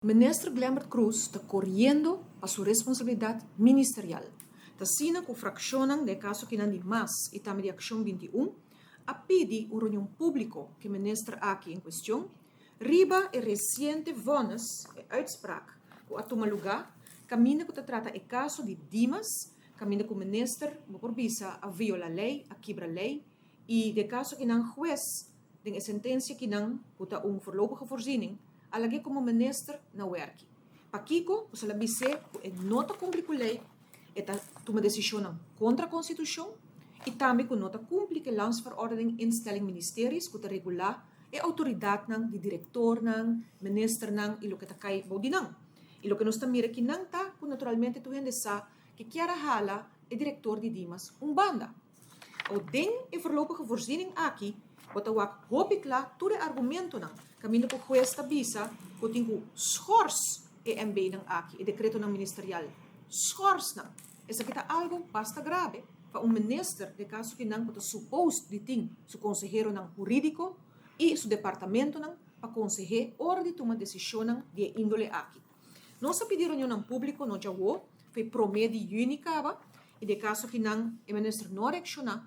Minister Glenbert Croes ta coriendo pa su responsabilidad ministerial. Ta asina cu fraccionnan, den e caso akinan di mas y tambe di Accion 21, a pidi un reunion publico cu e minister aki en cuestion riba e reciente vonnis, e uitspraak cu a tuma luga caminda cu ta trata e caso di Dimas, caminda cu minister, bo por bisa, a viola ley, a kibra ley y den e caso akinan huez den e sentencia akinan cu ta un voorlopige voorziening, a lag'é komo minister na wèrki. Pakiko? Pasobra el a bis'é ku e no ta kumpli ku lei, e ta tuma desishonnan kontra konstitushon i tambe ku no ta kumpli ku e Landsverordening Instelling Ministeries ku ta regulá e outoridatnan di direktornan, ministernan i loke ta kai bou di nan. I loke nos ta mira kinan ta ku naturalmente tur hende sa ke kier a hala e direktor di Dimas un banda. O den e voorlopige voorziening aki bo ta wak hopi kla tur e argumentonan kaminda ku hues ta bisa ku tin ku schors e MB-nan aki, e dekretonan ministerial. Schors nan. Esaki ta algu basta grabe pa un minister, den kaso ki nan ku ta supposed di tin su konseheronan huridiko i su departamentonan pa konseh'é ora di tuma desishonnan di e indole aki. Nos a pidi reunionnan públiko no djawo, for e promé di yüni kaba, i den kaso ki nan e minister no a reakshoná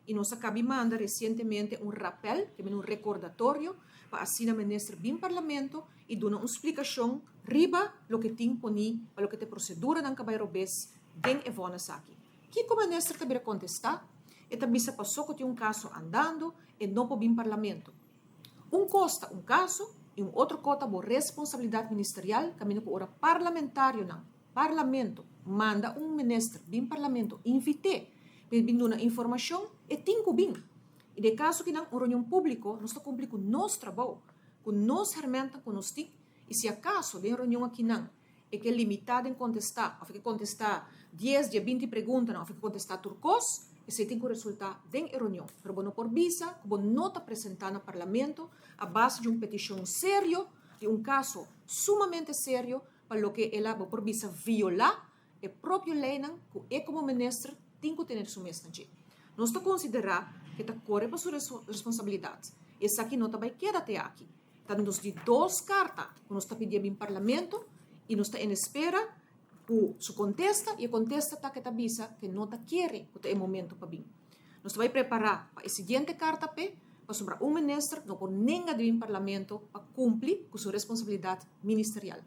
i nos a kabi manda resientemente un rapèl, ke men un rekordatorio, pa asina minister bin parlamento i duna un splikashon riba loke tin poní pa loke ta e proseduranan ka bai robes den e vònes aki. Kiko minister ta bira kontestá? E ta bisa pasó ku tin un kaso andando e no por bin parlamento. Un kos ta un kaso i un otro ko ta bo responsabilidat ministerial kaminda ku ora parlamentarionan, parlamento, manda un minister bin parlamento invit'é pa e bin duna informashon, e tin ku bin. I den kaso kinan un reunion públiko nos ta kumpli ku nos trabou, ku nos hèrmèntnan ku nos tin i si akaso den e reunion akinan E ke limitá den kontestá òf e ke kontestá dies dje 20 preguntanan òf e ke kontestá tur kos, esei tin ku resultá den e reunion. Pero bo no por bisa ku bo no ta presentá na Parlamento a base di un petishon serio, di un kaso sumamente serio pa loke el a, bo por bisa, violá e propio leinan ku e komo minister tin ku tene su mes na dje. Nos ta konsiderá ku e ta kore pa su responsabilidat i esaki no ta bai keda te aki. Ta nos di dos karta ku nos ta pidié bin Parlamento i nos ta en espera ku su kontesta i e kontesta ta ku e ta bisa ku e no ta kere ku ta e momento pa bin. Nos ta bai prepará pa e siguiente karta p'e pasobra un minister no por nenga di bin Parlamento pa kumpli ku su responsabilidat ministerial.